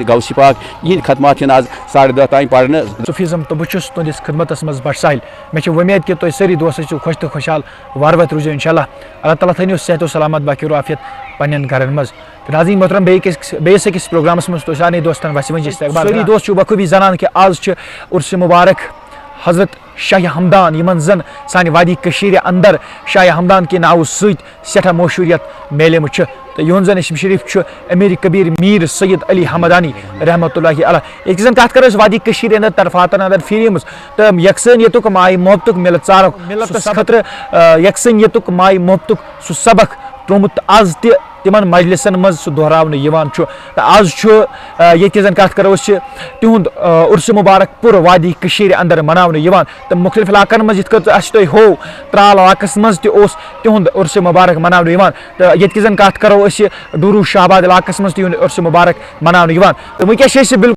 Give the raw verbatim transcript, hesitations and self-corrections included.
غوث پاک، یِہِنٛدۍ ختمات یِن آز ساڑٕ دَہ تام پرنہٕ۔ صوفیزم تہٕ بہٕ چھُس تُہنٛدِس خدمتس منٛز بٹ ساحل۔ مےٚ چھِ وۄمید کہِ تُہۍ سٲری دوست ٲسِو خۄش تہٕ خۄشحال، وارٕ وتہِ روٗزِو انشاءاللہ۔ اللہ تعالیٰ تھٲینو صحت و سلامت باقی عافیت پننٮ۪ن گرن منٛز۔ تہٕ ناظرین محترم، بیٚیہِ کِس بیٚیِس أکِس پروگرامس منٛز تُہۍ سارنٕے دوستن وسہِ وۄنۍ جسٹ اخبار۔ سٲری دوست چھِو بخوٗبی زانان کہِ آز چھِ عرس مبارک حضرت شاہ ہمدان، یِمن زن سانہِ وادی کٔشیٖرِ اندر شاہ ہمدان کہِ ناوٕ سۭتۍ سٮ۪ٹھاہ مشہوٗریت میلیمٕژ چھِ۔ تہٕ یِہُنٛد زن اسم شریف چھُ امیر کبیر میر سید علی ہمدانی رحمۃ اللہ علیہ۔ ییٚتہِ زن کتھ کرو أسۍ وادی کٔشیٖرِ اندر طرفاتن اندر پھیریمٕژ تہٕ یکسٲنیتُک ماے محبتُک مِلت ژارُک مِلتس خٲطرٕ، آ، یکسٲنیتُک ماے محبتُک سُہ سبق ترٛوومُت تہٕ از تہِ تِمن مجلسن منٛز سُہ دۄہراونہٕ یِوان چھُ۔ تہٕ از چھُ، آ، ییٚتہِ زن کتھ کرو أسۍ، چھِ تِہُنٛد، آ، عرس مبارک پوٗرٕ وادی کٔشیٖرِ اندر مناونہٕ یِوان۔ تہٕ مُختٔلِف علاقن منٛز یِتھ کٔنۍ اَسہِ تۄہہِ ہوو، ترال علاقس منٛز تہِ اوس تِہُنٛد عرس مبارک مناونہٕ یِوان۔ تہٕ ییٚتہِ کہِ زن کتھ کرو أسۍ، ڈوٗروٗ شاہباد علاقس منٛز تہِ یِہُنٛد عرس مبارک مناونہٕ یِوان۔ تہٕ وٕنکیٚس چھِ أسۍ بالکل